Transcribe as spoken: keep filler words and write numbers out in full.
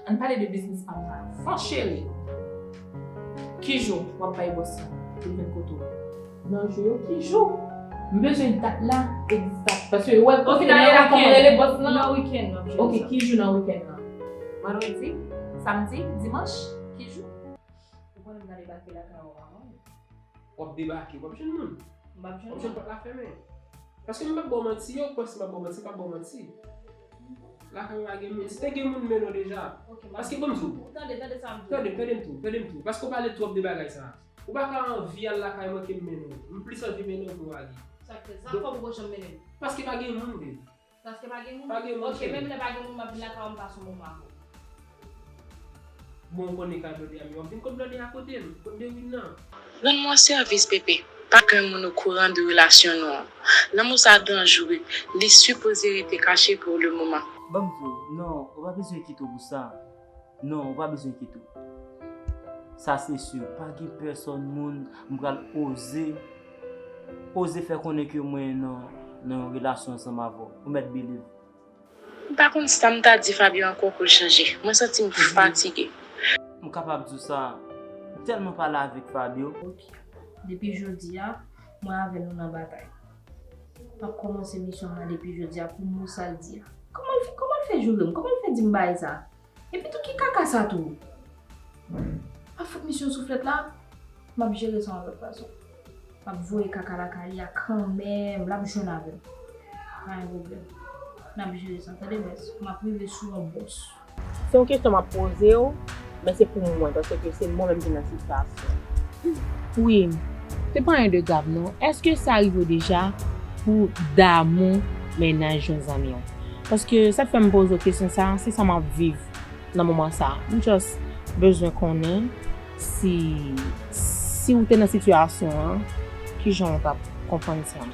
Ann pale de biznis pa m nan avan, cheri. Ki jou w ap bay bòs lan pou l vin kote w? Nan jou yo, ki jou? M bezwen dat la egzak. Paske, wè, ou fin ale la, kòman rele bòs lan? Nan wikenn, nan wikenn. Ok, ki jou nan wikenn lan? Vandredi, samdi, dimanch, ki jou? Ou konnen m ta debake lakay ou avan. W ap debake, w ap jwenn moun. M p ap jwenn moun. W ap jwenn pòt la fèmen. Paske m p ap ba w manti, yo kwè si m ap ba w manti, m p ap ba w manti. Lakay ou pa gen moun. Si te gen moun, m mennen w deja. Ok, m ap... Paske ban m di w. Tande, tande sa m di w. Tande, tande m tou, tande m tou. Paske w pale twòp de bagay sa. Ou pa ka anvi al lakay mwen ke m mennen w. M plis anvi mennen w ke w ale. Sa k fè sa? Donk, fòk ou pa janm mennen m. Paske pa gen moun, baby. Paske pa gen moun? Pa gen moun, cheri. Ok, menm lè pa gen moun, m ap vin lakay ou, m pase yon moman avè w. Bon, ou konnen ka blòdè a, men w ap vin kot blòdè a kote m, kot Dewin nan. Rann mwen sèvis, bebe. Pa gen moun okouran de relasyon nou an. Lanmou sa danjre. Li sipoze rete kache pou le moman. Ban m di w, non, ou pa bezwen kite w pou sa. Non, ou pa bezwen kite w. Sa se si, pa gen pèsòn moun m pral oze, oze fè konnen ke mwen nan, nan yon relasyon ansanm avè w. Ou mèt believe. M pa konn sa m ta di Fabio ankò pou l chanje. Mwen santi m fatige. M kapab di w sa, m tèlman pale avèk Fabio. Ok. Depi jodi a, mwen avè l nou nan batay. M ap kòmanse misyon m nan depi jodi a pou m wè sa l di a. Kòman l fè, kòman l fè joure m? Kòman l fè di m bagay sa? Epi tou ki kaka sa tou? M ap fout misyon souflèt la, m ap jere sa yon lòt fason. M ap voye kaka lakay li a kanmenm, l ap jwenn avè m. Pa gen pwoblèm. N ap jere sa, tande bèz. M ap rive sou yon bòs. Se yon kesyon m ap poze w, men se pou mwen, paske se mwen menm ki nan sitiyasyon. Wi, se pa anyen de grav non. Èske sa rive w deja pou damou mennaj yon zanmi w? Paske sa k fè m poze w kesyon sa, se sa m ap viv nan moman sa. M just bezwen konnen si, si w te nan sitiyasyon an, kijan w t ap konprann sa.